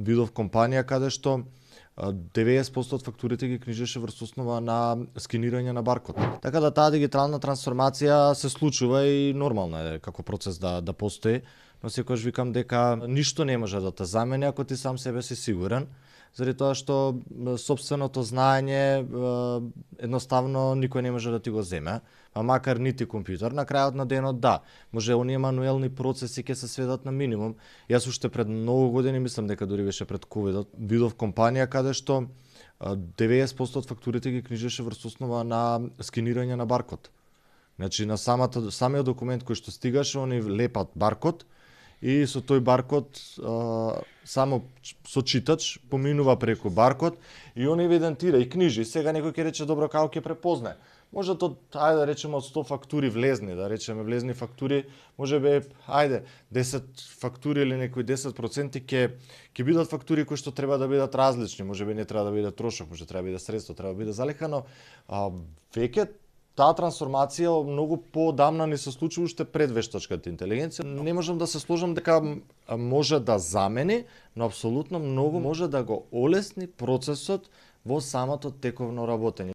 видов компанија каде што 90% од фактурите ги книжеше врз основа на скенирање на баркод. Така да таа дигитална трансформација се случува и нормално е како процес да постои, но секогаш викам дека ништо не може да те замени ако ти сам себе си сигурен, заради тоа што сопственото знаење едноставно никој не може да ти го земе, а макар нити компјутер, на крајот на денот да, може оние мануелни процеси ќе се сведат на минимум. Јас уште пред многу години, мислам дека дури беше пред ковидот, видов компанија каде што 90% од фактурите ги книжеше врз основа на скенирање на баркод. Значи на самиот документ кој што стигаше, они лепат баркод и со тој баркод само со читач поминува преку баркод и он евидентира и книжи. Сега некој ќе рече добро како ќе препознае. Може ајде да речеме од 100 фактури влезни, да речеме влезни фактури, можеби ајде 10 фактури или некои 10% ќе бидат фактури кои што треба да бидат различни, можеби не треба да биде трошок, може треба да биде средство, треба да биде залика, но веќе таа трансформација многу поодамна ни се случи уште пред вештачката интелигенција. Не можам да се сложам дека може да замени, но апсолутно многу може да го олесни процесот во самото тековно работење.